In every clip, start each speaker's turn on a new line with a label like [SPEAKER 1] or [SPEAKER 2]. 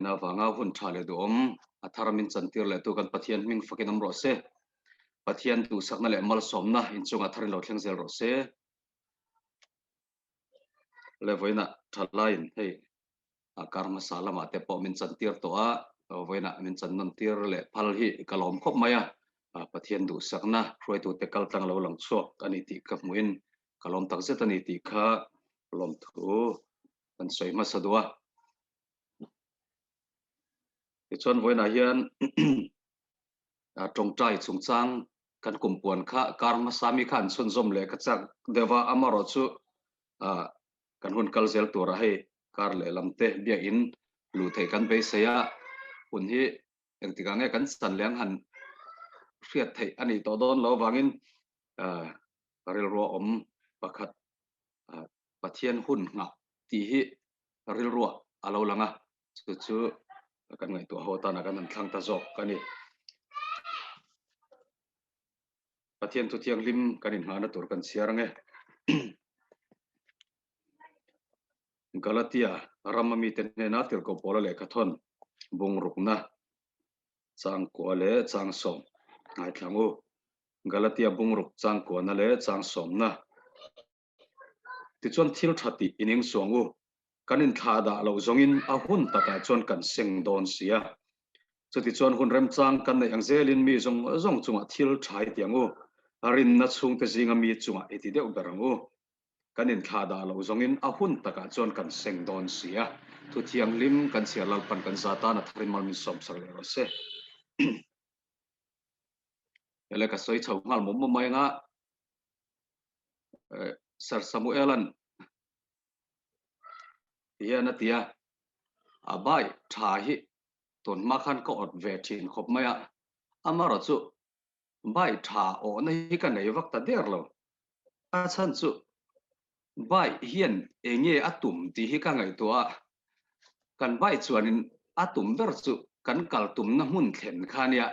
[SPEAKER 1] Avanga hun tha leh duhawm a thar min chantir leh tu kan Pathian hming fakin awm rawh se. Pathian duhsakna leh malsawmna inchungah tharin lo thleng zel rawh se. Le vawiinah thalaiin hei a kar hmasa lamah te pawh min chantir tawh a, vawiinah min chan nawn tir leh phal hi ka lawm khawp mai a. Pathian duhsakna hruaitute kal tlang lo lang chhuak a ni tih ka hmuhin ka lawm takzet a ni tih kha lawmthu kan sawi hmasa duh a. Tichuan vawiinah hian tawngtai chungchang kan kumpuan kha kar hmasa mi kha an chhunzawm leh ka chak deuh a, amaherawh chu kan hun kal zel tura hei kar lehlam te biakin luh theih kan beisei a, hun hi engtikah nge kan chan leh ang han hriat theih a nih tawh dawn loh avangin rilru a awm pakhat Pathian hun nghah tih hi rilruah a lo lang a, chu chu kan ngaihtuah ho atana kan han thlang ta zawk a ni. Pathian thu thianghlim kan inngahna tur kan chhiar ang e. Galatia rama mite hnena tirhkoh Paula lehkhathawn bungrukna changkua leh changsawm ngaithla ang u. Galatia bungruk changkuana leh changsawmna. Tichuan thil tha tih in ingsuang u, kan inthlah dah loh zawngin a hun takah chuan kan seng dawn si a. Chutichuan hun remchang kan neih ang zelin mi zawng zawng chungah thil tha i ti ang u, rinna chhungte zinga mi chungah i ti deuh ber ang u. Kan inthlah dah loh zawngin a hun takah chuan kan seng dawn si a. Thu thianghlim kan chhiar Lalpan kan za tan a tharin mal min sawmsak leh rawh se. Ele ka sawi chho nghal mawm mawm mai anga Sir Samuelan hian a ti a, a bai tha hi tun hma khan ka awt ve thin khawp mai a, amaherawh chu bai tha awhna hi ka nei vak ta der lo. A chhan chu bai hian eng nge a tum tih hi ka ngaihtuah a, Kan bike chuanin a tum ber chu kan kal tumna hmun thlen kha nia,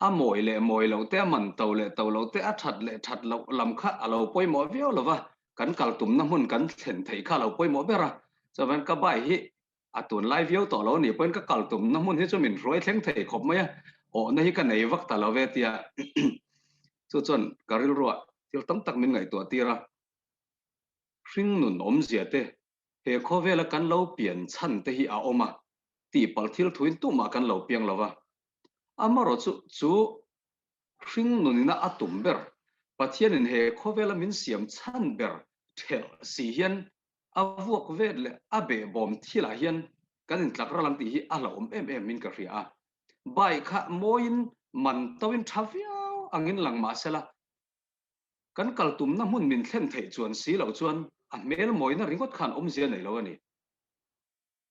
[SPEAKER 1] a mawi leh mawi loh te, a man to leh to loh te, a that leh that loh lam kha a lo pawimawh viau lo va, kan kal tumna hmun kan thlen theih kha a lo pawimawh ber a. Chuan ka bike hi a tunlai viau tawh lo nih pawhin ka kal tumna hmun hi chu min hruai thleng thei khawp mai a, awhna hi ka nei vak ta lo ve tia chu chuan ka rilruah thil tam tak min ngaihtuah tir a, hringnun awmzia te He khawvela kan lo pian chhan te hi a awm a, tihpalh thil thuin tumah kan lo piang lo va. Amaherawh chu chu hringnunina a tum ber, Pathianin he khawvela min siam chhan ber thelh si hian a vuak vet leh a behbawm thilah hian kan intlak ral ang tih hi a hlauhawm em em in ka hria a. Bike kha mawiin man toin tha viau angin lang mah sela, Kan kal tumna hmun min thlen theih chuan si loh chuan a hmel mawina ringawt khan awmzia nei lo a ni.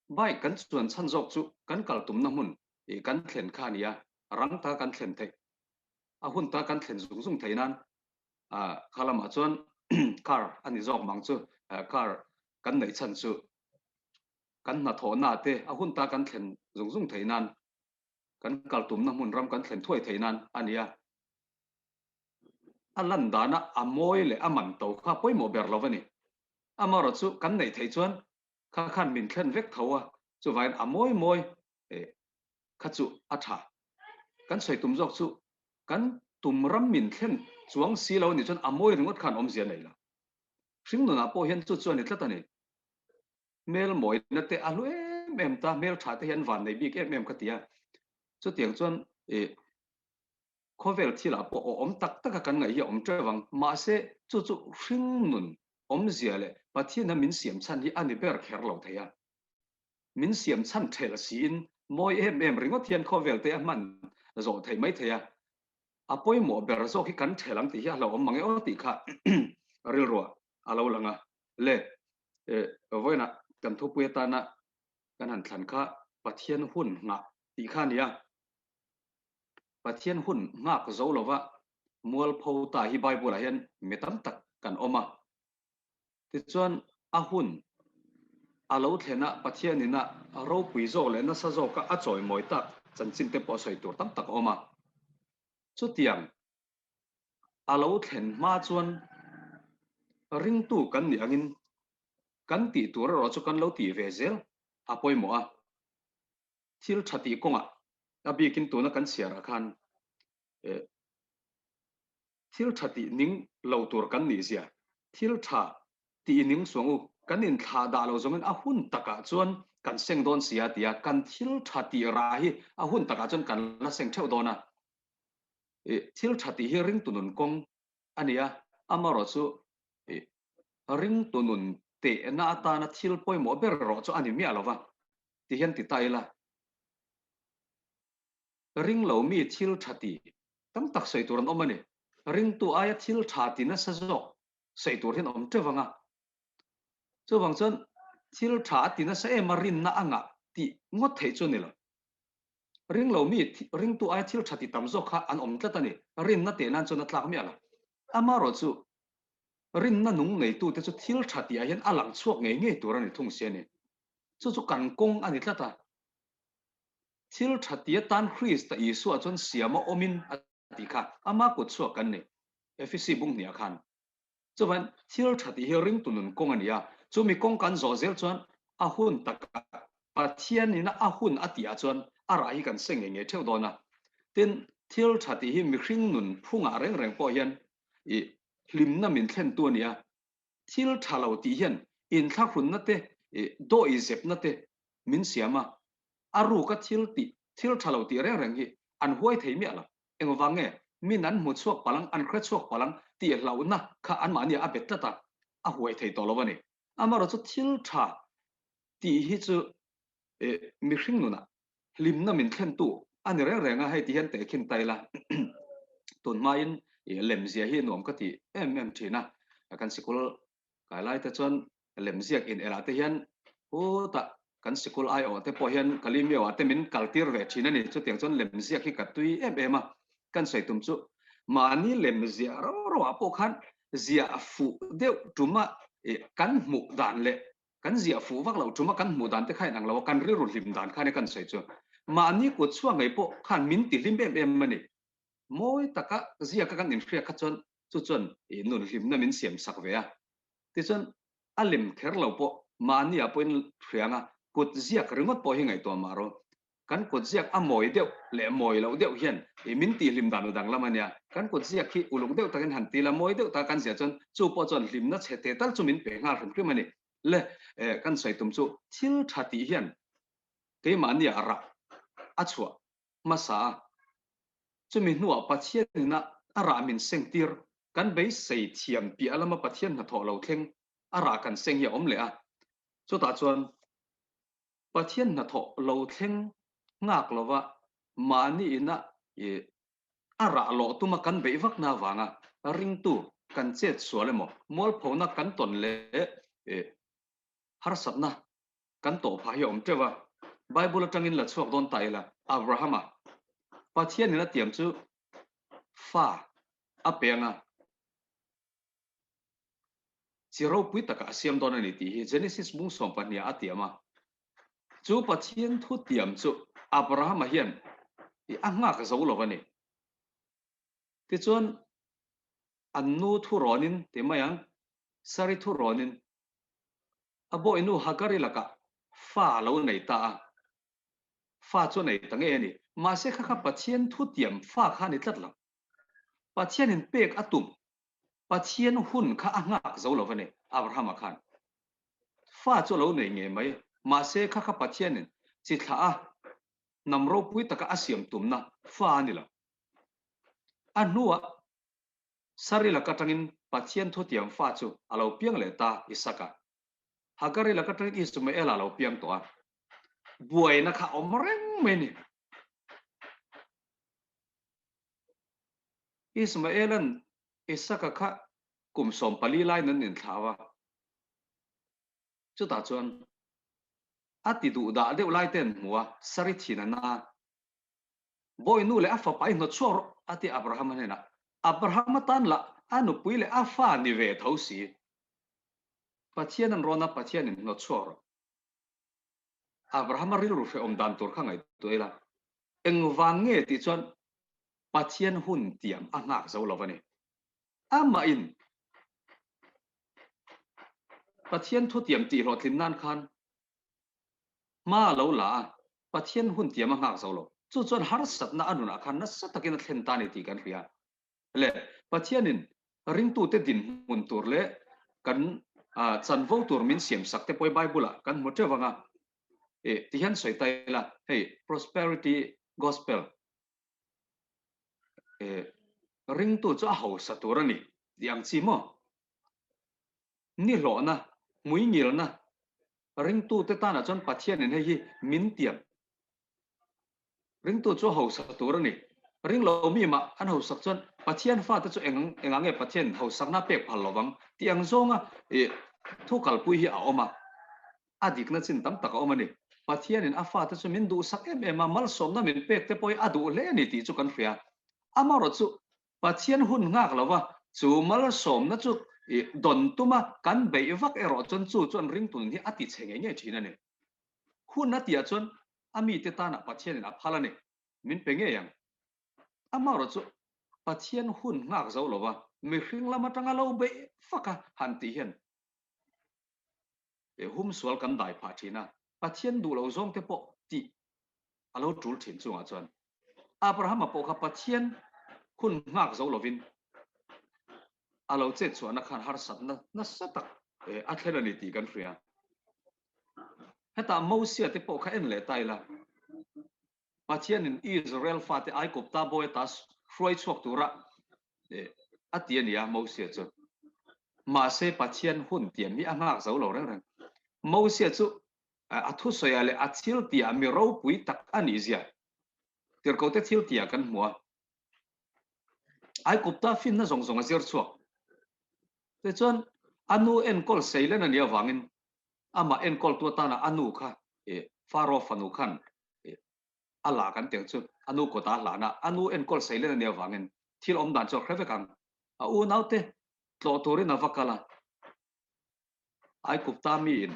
[SPEAKER 1] Bike kan chuan chhan zawk chu kan kal tumna hmun ih kan thlen kha a ni a, rang ta kan thlen theih, a hun ta kan thlen zung zung theih nan kha lamah chuan car a ni zawk mang chu car kan neih chhan chu kan hnathawhna te a hun ta kan thlen zung zung theih nan kan kal tumna hmun ram kan thlen thuai theih nan a ni a. A lan dana a mawi leh a man to kha pawimawh ber lo a ni. Amaherawh chu kan neih theih chuan kha khan min thlen vek tho a, chuvangin a mawi mawi kha chu a tha. Kan sawi tum zawk chu kan tum ram min thlen chuang si lo a nih chuan a mawi ringawt khan awmzia nei lo. Hringnunah pawh hian chu chu a ni tlat a ni. Hmel mawina te a hlu em em ta, hmel tha te hi an van nei bik em em ka ti a. Chutiang chuan Khawvel thilah pawh awm tak taka kan ngaih hi a awm teuh ang. Mahse, chu chu hringnun awmzia leh Pathiana min siam chhan hi a ni ber kher lo thei a. Min siam chhan thelh siin mawi em em ringawt hian khawvel te a hman zawh theih mai thei a. A pawimawh ber zawk hi kan thelh ang tih hi a hlauhawm mang e aw tih kha rilruah a lo lang a. Le, vawiinah kan thupui atana kan han thlan kha Pathian hun nghah tih kha a ni a. Pathian hun nghak zo lova mualpho ta hi Bible ah hian mi tam tak kan awm a. Tichuan a hun a lo thlen a Pathian in a ropui zawk leh nasa zawka a chawimawi tak chanchin te pawh sawi tur tam tak a awm a. Chutiang a lo thlen hma chuan ringtu kan nih angin kan tih tur erawh chu kan lo tih ve zel a pawimawh a. Thil tha tih kawngah a bikin tuna kan chhiarah khan thil tha tih ning lo tur kan nih zia, thil tha tih ning suang u, kan inthlah dah lo zawngin a hun takah chuan kan seng dawn si a ti a, kan thil tha tih rah hi a hun takah chuan kan la seng theuh dawn a. Thil tha tih hi ringtu nun kawng a ni a, amaherawh chu ringtu nun tehna atana thil pawimawh ber erawh chu a ni miah lo va, ti hian ti ta ila. Ring lo mi thil tha ti tam tak sawi tur an awm a ni. Ringtu aia thil tha ti nasa zawk sawi tur hian awm teuh vang a. Chuvang chuan thil tha a ti nasa em a rinna a ngah tih ngawt theih chu a ni lo. Ring lo mi ringtu aia thil tha ti tam zawk kha an awm tlat a ni. Rinna teh nan chuan a tlak miah lo. Amaherawh chu rinna nung neitute chu thil tha tihah hian a lang chhuak ngei ngei tur a ni thung si a ni. Chu chu kan kawng a ni tlat a. Thil tha ti atan Krista Isua chuan siam a awmin a tih kha ama kut chhuak kan ni, Efesi bung hniah khan. Chuvan thil tha tih hi ringtu nun kawng a ni a, chumi kawng kan zawh zel chuan a hun takah Pathianina a hun a tihah chuan a rah hi kan seng ngei ngei theuh dawn a. Tin, thil tha tih hi mihring nun phungah reng reng pawh hian i hlimna min thlentu a ni a, thil tha lo tih hian inthlahrunna te, dawi zepna te min siam a, a ruka thil tih, thil tha lo tih reng reng hi an huai thei miah lo. Engvang nge? Min an hmu chhuak palang, an hre chhuak palang tih hlauhna kha anmahni a bet tlat a, a huai thei tawh lo a ni. Amaherawh chu thil tha tih hi chu mihring nunah hlimna min thlentu a ni reng reng a, hei ti hian tehkhin ta ila tun hmain lemzia hi nuam ka ti em em thin a, kan sikul Kai lai te chuan lemziak in elah te hian hutah kan sikul aiawh te pawh hian Kalimio ah te min kal tir ve thin a ni. Chutiang chuan lemziak hi ka tui em em a, kan sawi tum chu mahni lemziah ro ro ah pawh khan ziah fuh deuh tuma kan hmuh dan leh kan ziah fuh vak loh tuma kan hmuh dan te kha inang lo a, kan rilru hlim dan khan kan sawi chu mahni kut chhuak ngei pawh khan min ti hlim em em a ni. Mawi taka ziaka kan inhriat kha chuan chu chuan i nun hlimna min siam sak ve a. Tichuan a lem kher lo pawh mahni ah pawhin hriang a, kut ziak ringawt pawh hi ngaihtuah mah rawh. Kan kut ziak a mawi deuh leh mawi loh deuh hian i min tihhlim dan a danglam a nia. Kan kut ziak hi uluk deuh takin han ti la, mawi deuh taka kan ziah chuan chu pawh chuan hlimna chhe te tal chu min pe nghal hrim hrim a ni. Le, kan sawi tum chu thil tha tih hian keimahni ah rah a chhuah hmasa a, chumi hnuah Pathian ina a rah min sengtir, kan beisei thiam piah lama Pathian hnathawh lo thleng a rah kan seng hi a awm leh a. Chutah chuan Pathian hnathawh lo thleng nghak lova mahni ina a rah lawh tuma kan beih vakna avanga ringtu kan chet sual emaw mualphona kan tawn leh harsatna Kan tawh phah hi a awm teuh a, Bible atangin la chhuak dawn ta ila, Abrahama, Pathianin a tiam chu fa a peng a, chi ropui takah a siam dawn a ni tih hi Genesis bung 12 ah a tiam a. Chu Pathian thu tiam chu Abrahama hian a nghak zo lo a ni. Tichuan, an nu thu rawnin ti mai ang, Sari thu rawnin A bawihnu Hagari lakah fa a lo nei ta a, fa chu a nei ta ngei a ni. Mahse kha kha Pathian thutiam fa kha a ni tlat lo. Pathianin pek a tum, Pathian hun kha a nghak zo lo va ni Abrahama khan. Fa chu a lo nei ngei mai, mahse kha kha Pathianin chi thlah a, hnam ropui taka a siam tumna fa a ni lo. A hnuah Sari lak atangin Pathian thutiam fa chu a lo piang leh ta Isaka. Hagari lak atangin Ismaela a lo piang tawh a. Buaina kha a awm reng mai a ni. Ismaela'n Isaka kha kum 14 laiin an inthlau a. Chutah chuan a ti duhdah deuh lai te an hmu a, Sari thin a na. Bawi nu leh a fapa i hnawt chhuak rawh, a ti Abrahama hnenah. Abrahama tan lah a nupui leh a fa ni ve tho si. Pathian an rawn a, Pathianin hnawt chhuak rawh. Abrahama rilru hrehawm dan tur kha ngaihtuah ila, engvang nge tih chuan Pathian hun tiam a nghak zo lo a ni. Amahin Pathian thutiam tih hlawhtlin nan khan hma a lo la a. Pathian hun tiam a nghak zo lo. Chu chuan harsatna a nunah khan nasa takin a thlen ta a ni tih kan hria. Le Pathianin ringtute dinhmun tur leh kan chanvo tur min siamsak te pawh Bible-ah kan hmu teuh vang a. Tihian sawi ta ila, hei Prosperity Gospel ringtu chu a hausa tur a ni tih ang chi maw? Nihlawhna, hmuingilna ringtute tanah chuan Pathianin hei hi min tiam. Ringtu chu a hausak tur a ni. Ring lo mi mah an hausak chuan Pathian fate chu eng engah nge Pathianin hausakna a pek phal lovang tih ang zawnga ih thu kalpui hi a awm a. A dikna chin tam tak a awm a ni. Pathianin a fate chu min duhsak em em a, malsawmna min pek te pawh hi a duh hle a ni tih chu kan hria. Amaherawhchu chu Pathian hun nghak lova chu malsawmna chu ih dawn tuma kan beih vak erawh chuan chu chuan ringtun hi a ti chhe ngei ngei thin a ni. Hun a tihah chuan a mite tanah Pathianin a phal a ni, min pe ngei ang. Amaherawh chu Pathian hun nghak zo lova mihring lam atanga lo beih vak a han tih hian humsual kan dai phah thin a, Pathian duh lo zawngte pawh tih a lo tul thin chungah chuan Abrahama pawh kha Pathian hun nghak zo lovin a lo chet chhuahna khan harsatna nasa tak a thlen a ni tih kan hria. Hetah Mosia te pawh kha en leh ta ila, Pathianin Israel fate Aigupta bawi ata hruai chhuak tura a ti a ni a, Mosia chu. Mahse Pathian hun tiam hi a nghak zo lo reng reng. Mosia chu a thusawiah leh a thil tihah mi ropui tak a nih zia Tirhkote thil tihah kan hmu a. Aigupta finna zawng zawng a zir chhuak. Tichuan a nu enkawl seilen a nih avangin amah enkawltu atana a nu kha Pharaoh fanu khan a la kan tih ang chu a nu kawta a hlan a, a nu enkawl seilen a nih avangin thil awm dan chu a hre vek ang. A unaute tlawh turin a va kal a, Aigupta miin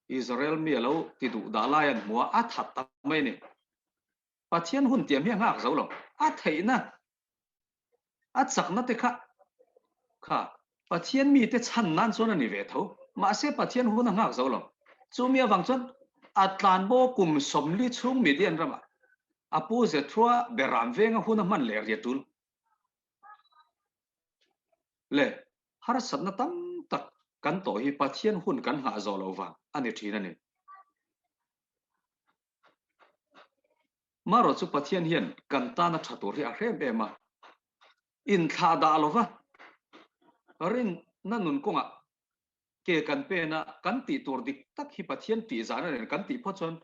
[SPEAKER 1] Israel mi a lo ti duh dah lai an hmu a, a that ta mai a ni. Pathian hun tiam hi a nghak zo lo. A theihna, a chakna te kha kha Pathian mite chhan nan chuan a ni ve tho. Mahse Pathian hun a nghak zo lo. Chumi avang chuan a tlanbo kum 40 chhung Midian ramah a pu Jethroa beram venga hun a hman leh ria tul le harsatna tam tak kan tawh hi Pathian hun kan nghah zawh loh vang a ni thin a ni. Marawh chu Pathian hian kan tana tha tur hi a hrem em a, inthlah dah lova rinna nun kawngah ke kan pen a, kan tih tur dik tak hi Pathian tih zan a nen kan tih phawt chuan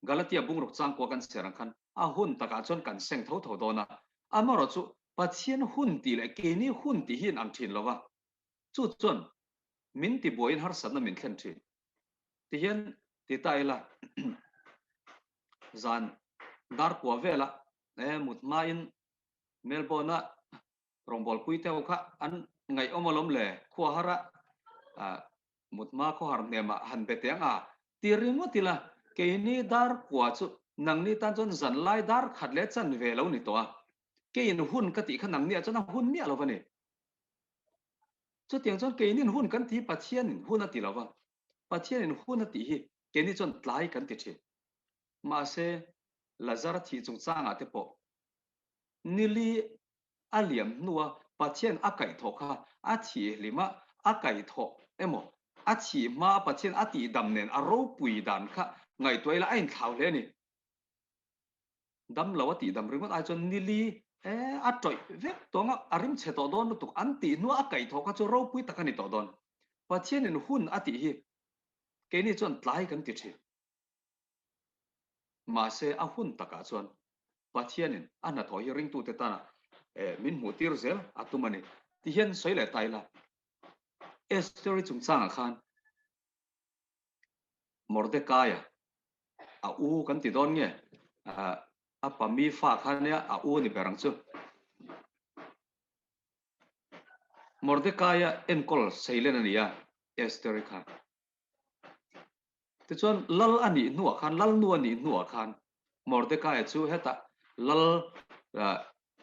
[SPEAKER 1] Galatia bungruk changkua kan ser ang khan a hun takah chuan kan seng tho tho dawn a. Amaherawh chu Pathian hun tih leh keini hun tih hi inang thin lova, chu chuan min tibuaiin harsatna min thlen thin. Tihian ti ta ila zan dar kua vela mut hmain Melbourne-a rawngbawlpui te ho kha an ngaihawm alawm le, khua hara mut hma khawhar hnemah han be teh ang a ti ringawt ila keini dar kua chu nangni tan chuan zan lai dar khat leh chan ve lo ni tawh a, keiin hun ka tih kha nangniah chuan a hun miah lo va ni. Chutiang chuan keinin hun kan ti Pathianin hun a ti lo va, Pathianin hun a tih hi keini chuan tlai kan ti thin. Mahse, Lazara thih chungchangah te pawh nili a liam hnua Pathian a kaihthawh kha a thih hlima a kaihthawh emaw a thih hmaa Pathian a tihdam nen a ropui dan kha ngaihtuah ila a inthlau hle a ni. Dam lo a tih dam ringawt ai chuan nili e a tawih vek tawh ang a, a rim chhe tawh dawn lutuk an tih hnuah a kaihthawh kha chu ropui tak a ni tawh dawn. Pathianin hun a tih hi keini chuan tlai kan ti thin. Mahse a hun takah chuan Pathianin a hnathawh hi ringtute tana min hmuh tir zel a tum a ni. Tihian sawi leh ta ila, Esther-i chungchangah khan Mordekaia a u kan ti dawn nge a pa mi fa kha nia a u ni ber ang chu. Mordekaia enkawl seilen a ni a Esther-i kha. Tichuan lal a nih hnuah khan lal nu a nih hnuah khan Mordekaia chu hetah lal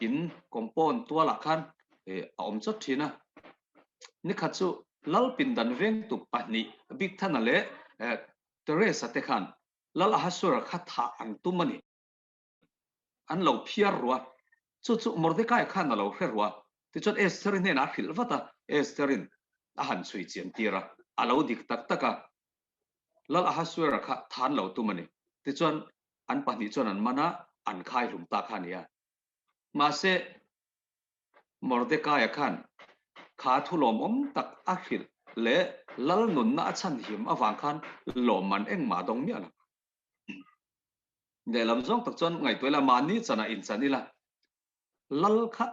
[SPEAKER 1] in compound tualah khan a awm chawt thin a. Nikhat chu lal pindan vengtu pahnih Bigthana leh Teresa te khan. Lal Ahasuera kha thah an tum a ni. An lo phiar ru a, chu chu Mordecai khan a lo hre ru a. Tichuan Esther-i hnenah a hrilh vat a, Esther-in a han chhui chian tir a, a lo dik tak tak a. Lal Ahasuera kha tha an lo tum a ni. Tichuan an pahnih chuan an man a, an khai hlum ta kha a ni a. Mahse, Mordecai-a khan kha thu lawmawm tak a hrilh leh lal nunna a chhanhim avang khan lawmman engmah a dawng miah lo. Lehlam zawng tak chuan ngaihtuah ila, mahni chanah inchan ila, lal kha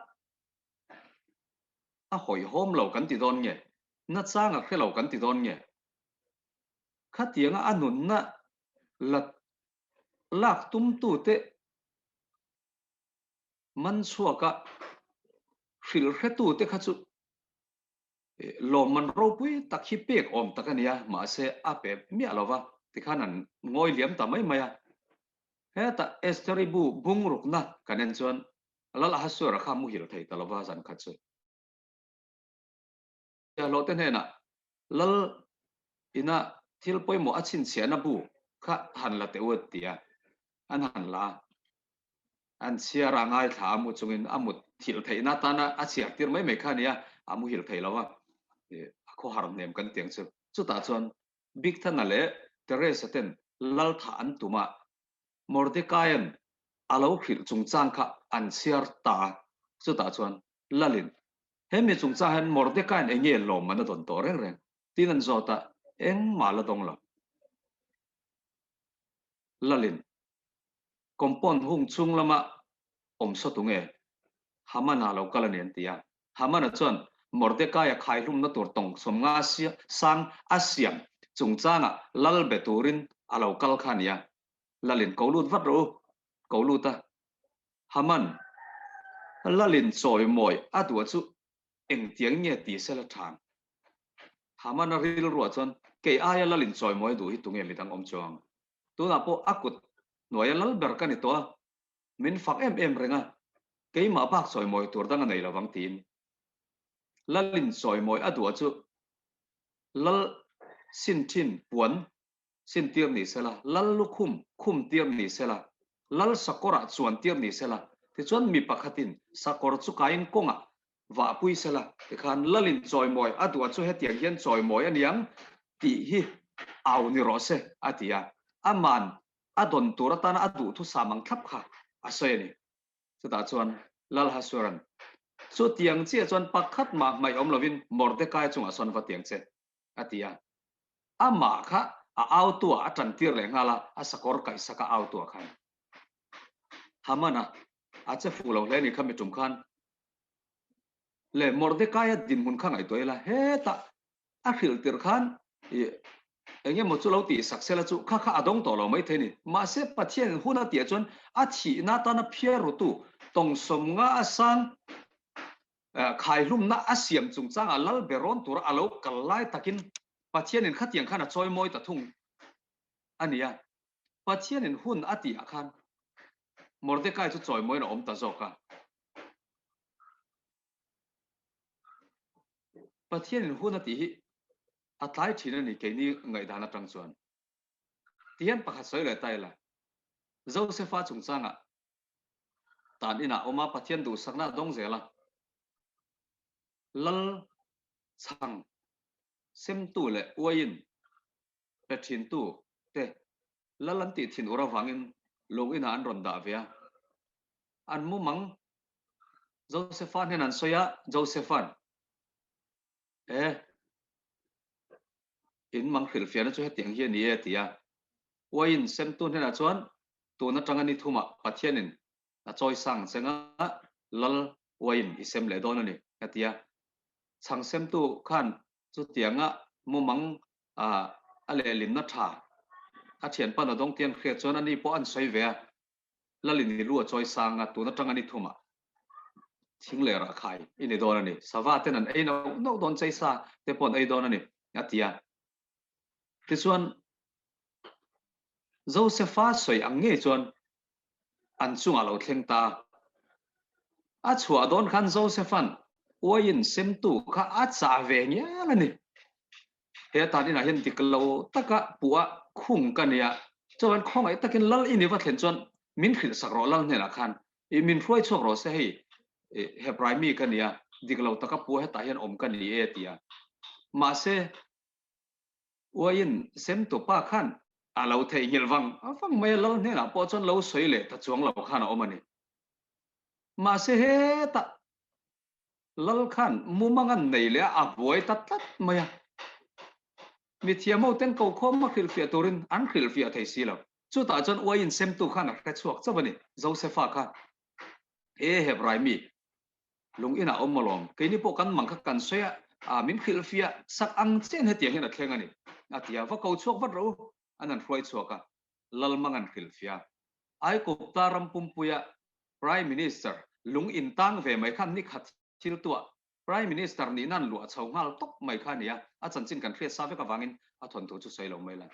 [SPEAKER 1] a hawihhawm lo kan ti dawn nge, nachang a hre lo kan ti dawn nge? Khatianga a nunna la lak tumtute man chhuaka hrilh hretute kha chu lawmman ropui tak hi pek awm tak a nia, mahse a pe miah lo va, tikhan an ngawi liam ta mai mai a. Hetah Estheri bu bungrukna kan en chuan Lal Ahasuera kha muhil thei ta lo va zan khat chu. Hlawhte hnenah Lal ina thil pawimawh a chhinchhiahna bu kha han la teh u a ti a, an han la a. An chhiar a ngaithla a mu chungin a mut thilh theihna atana a chhiar tir mai mai kha a nia, a muhil thei lo va, a khawhar hnem kan tiang chu. Chutah chuan Bigthana leh Teresa ten Lal thah an tum a, Mordecaia'n a lo hrilh chungchang kha an chhiar ta a, chutah chuan Lalin, He mi chungchang hian Mordecaia'n eng nge lawmman a dawn tawh reng reng? tiin an zawt a, engmah la dawng lo. Lalin, Compound hung chhung lama awm saw tu nge? Hamana lo kal a ni an ti a. Hamana chuan Mordecai-a khaihlumna tur tawng 50 sang a siam chungchangah lal be turin a lo kal kha a ni a. Lalin ko lut vat rawh u, ko lut a. Haman, Lalin chawimawi a duh chu engtiang nge ti sela than? Haman-a rilruah chuan, Kei aia Lalin chawimawi a duh hi tunge midang awm chuang? Tunah pawh a kut hnuaia lal ber ka ni tawh a, min fak em em reng a, keimah bak chawimawi tur dang a nei lovang tiin Lalin chawimawi a duh chu Lal sin thin puan sin tir ni sela, Lal lukhum khum tir ni sela, Lal sakawrah chuan tir ni sela, tichuan mi pakhatin sakawr chu kaiin kawngah Vahpui sela, tikhan Lalin chawimawi a duh a chu hetiang hian chawimawi a niang tih hi au ni rawh se, a ti a. Aman a dawn tur atana a duhthusam ang thlap kha a sawi a ni. Chutah chuan Lal Hasueran, Chutiang chiah chuan pakhat mah hmaih awm lovin Mordecai chungah sawn va tiang che, a ti a. Amah kha a autuah a tantir leh nghal a, a sakawr kaihsak a autuah khan. Hamana a che fuh lo hle a ni kha mi tum khan. Le Mordecai-a dinhmun kha ngaihtuah ila, hetah a hrilh tirh khan i eng emaw chu lo tih sak sela chu kha kha a dawng tawh lo maithei a ni. Mahse Pathianin hun a tihah chuan a thihna atana phiar rutu tawng 50 a sang khaihlumna a siam chungchangah lal be rawn tura a lo kal lai takin Pathianin khatiang khan a chawi mawi ta thung a ni a. Pathianin hun a tihah khan Mordecai chu chawi mawiin a awm ta zawk a. Pathianin hun a tih hi a tlai thin a ni keini ngaihdan atang chuan. Tihian pakhat sawi leh ta ila, Josefa chungchangah tan inah awm a, Pathian duhsakna a dawng zel a, Lal chhang semtu leh uaiin pe thintu te Lal an tih thin ur avangin lung inah an rawn dah ve a. An mumang Josepha hnen an sawi a, Josepha'n, E, in mang hrilhfiahna chu hetiang hi a ni e, a ti a. Uaiin semtu hnenah chuan, Tun atanga ni thumah Pathianin a chawi sang cheng a, Lal uaiin i sem leh dawn a ni, a ti a. Chhang semtu khan chutianga mumang a lehlinna tha a thianpa'n a dawng tiang hriat chuan ani pawh an sawi ve a. Lalin i lu a chawi sang a, tun atanga ni thumah thing leh rah khai i ni dawn a ni. Sava ten an ei nauh nauh dawn chei sa te pawh an ei dawn a ni, a ti a. Tichuan, Josefa sawi ang ngei chuan an chungah lo thleng ta a. A chhuah dawn khan Josefa'n uaiin semtu kha a chah ve ngial a ni. He tan inah hian dik lo taka puh a khung ka nia. Chuan khawngaih takin lal i ni va thlen chuan min hrilh sak rawh lal hnenah khan i min hruai chhuak rawh se hei Hebrai mi ka nia dik lo taka pua hetah hian awm ka ni e a ti a. Mahse uaiin semtu pa khan a lo theihnghilh vang vang mai a lal hnenah pawh chuan lo sawi leh ta chuang lo khan a awm a ni. Mahse hetah Lal khan mumang an nei leh a, a buai ta tlat mai a. Mithiam ho ten kokhawm a hrilhfiah turin an hrilhfiah thei si lo. Chutah chuan uaiin semtu khan a hre chhuak chauh a ni, Josefa khan. He Hebrai mi lung inah awm alawm, keini pawh kan mang kha kan sawi a, a min hrilhfiah sak ang chian hetiang hian a thleng a ni, a ti a, va ko chhuak vat rawh u, an han hruai chhuak a, Lal mang an hrilhfiah. Aikupta ram pumpuia Prime Minister lung in tang ve mai khan nikhat thil tuah Prime Minister nihna an luah chho nghal tawp mai kha a ni a, a chanchin kan hriat sa vek avangin a thawnthu chu sawi lo mai la.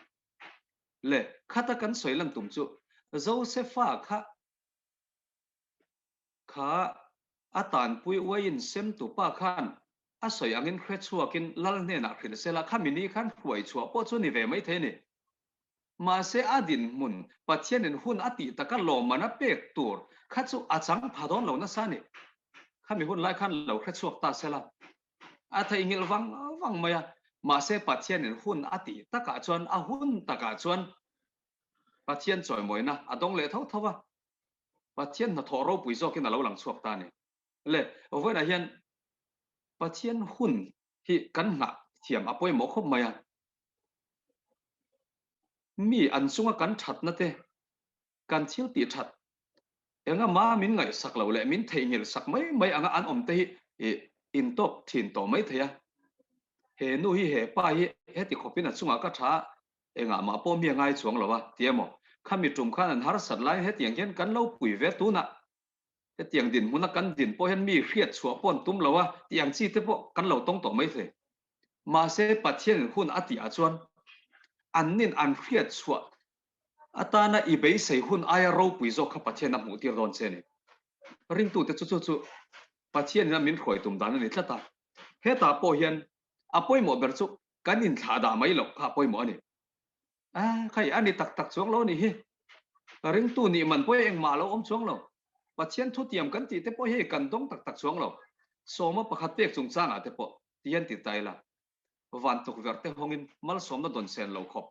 [SPEAKER 1] Le khata kan sawi lan tum chu Josefa kha kha a tanpui uaiin semtu pa khan a sawi angin hre chhuakin lal hnenah hrilh sela khami ni khan hruai chhuah pawh chu ni ve mai thei a ni. Mahse a dinhmun Pathianin hun a tih taka lawmman a pek tur kha chu a chang pha dawn lo nasa a ni. Khami hun lai khan lo hre chhuak ta sela a theihnghilh vang vang mai a. Mahse Pathianin hun a tih takah chuan a hun takah chuan Pathian chawimawina a dawng leh tho tho a. Pathian hnathawh ropui zawkin a lo lang chhuak ta a ni. Le vawiinah hian Pathian hun hi kan nghah thiam a pawimawh khawp mai a. Mi an chunga kan thatna te, kan thil tih that enga ma min ngaihsak lo leh min theihnghilh sak mai mai anga an awm te hi in tawk thin tawh mai thei a. He nu hi he pa hi heti khawpin a chungah ka tha engah mah pawh mi a ngai chuang lo a ti emaw? Khami tum khan an harsat laiin hetiang hian kan lo pui ve tunah Hetiang dinhmuna kan din pawh hian mi hriat chhuah pawh an tum lo a, tih ang chi te pawh kan lo tawng tawh mai thei. Mahse, Pathianin hun a tih ah chuan annin an hriat chhuah atana i beisei hun aia ropui zawk kha Pathian a hmuh tir dawn che a ni. Ringtute chu chu chu Pathianin a min hruai tum dan a ni tlat a. Hetah pawh hian a pawimawh ber chu kan inthlah dah mai loh kha a pawimawh a ni. A, khai a ni tak tak chuang lo a nih hi. Ka ringtu nih man pawh hi engmah a lo awm chuang lo. Pathian thutiam kan tih te pawh hi kan dawng tak tak chuang lo. Sawma pakhat pek chungchangah te pawh ti hian ti ta ila. Van tukverh te hawngin malsawmna dawn sen lo khawp.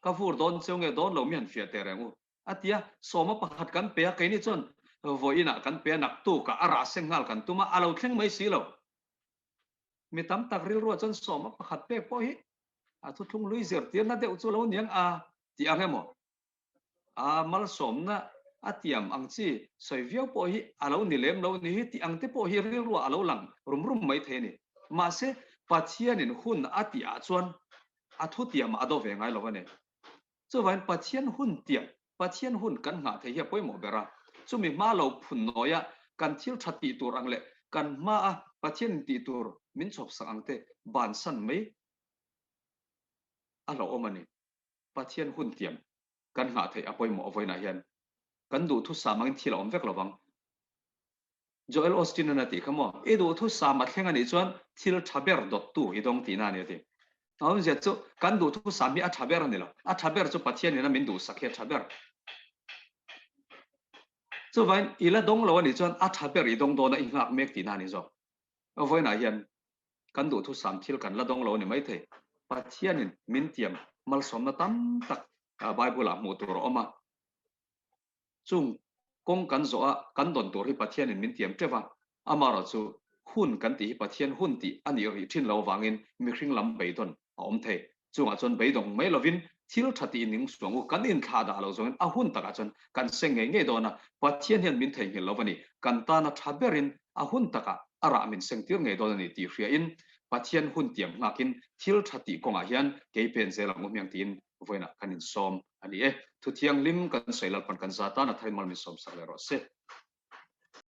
[SPEAKER 1] Ka vur dawn cheu nge dawn lo mi han fiah teh reng u. A ti a, sawma pakhat kan pe a, keini chuan vawiinah kan pe a, naktukah a rah seng nghal kan tum a, a lo thleng mai si lo. Mi tam tak rilruah chuan sawma pakhat pek pawh hi a thuthlung lui zirtirna deuh chu lo niang a tih ang emaw? A malsawmna a tiam ang chi sawi viau pawh hi a lo ni lem lo ni hi tih ang te pawh hi rilruah a lo lang rum rum mai thei a ni. Mahse, Pathianin hun a tih ah chuan a thutiamah a do ve ngai lo a ni. Chuvangin Pathian hun tiam, Pathian hun kan nghah thei hi a pawimawh ber a. Chumi hma lo phun nawia kan thil tha tih tur ang leh kan hmaa Pathianin tih tur min chhawpsak ang te bansan mai a hlauhawm a ni. Pathian hun tiam kan nghah theih a pawimawh vawiinah hian kan duhthusam angin thil a awm vek lovang. Joel Osteen an a tih kha maw? I duhthusam a thleng a nih chuan thil tha ber dawttu i dawng tihna a ni a ti. A awmzia chu kan duhthusam hi a tha ber a ni lo. A tha ber chu Pathian ina min duhsak hi a tha ber. Chuvangin i la dawng lo a nih chuan a tha ber i dawng dawn a i nghak mek tihna a ni zawk. Vawiinah hian kan duhthusam thil kan la dawng lo a ni maithei. Pathianin min tiam malsawmna tam tak Bible-ah hmuh tur a awm a. Chung kawng kan zawh a, kan dawn tur hi Pathianin min tiam teuh a, amaherawh chu hun kan tih hi Pathian hun tih a nih rih thin lo avangin mihring lam beidawn a awm thei. Chungah chuan beidawng mai lovin thil tha tiin ning suang u, kan inthlah dah lo zawngin a hun takah chuan kan seng ngei ngei dawn a, Pathian hian min theihnghilh lo a ni, kan tana tha berin a hun takah a rah min seng tir ngei dawn a ni tih hriain Pathian hun tiam nghakin thil tha tih kawngah hian kei pen zel ang u hmiang tiin vawiinah kan insawm a ni e. Thu thianghlim kan sawi Lalpan kan za tan a tharin mal min sawmsak leh rawh se.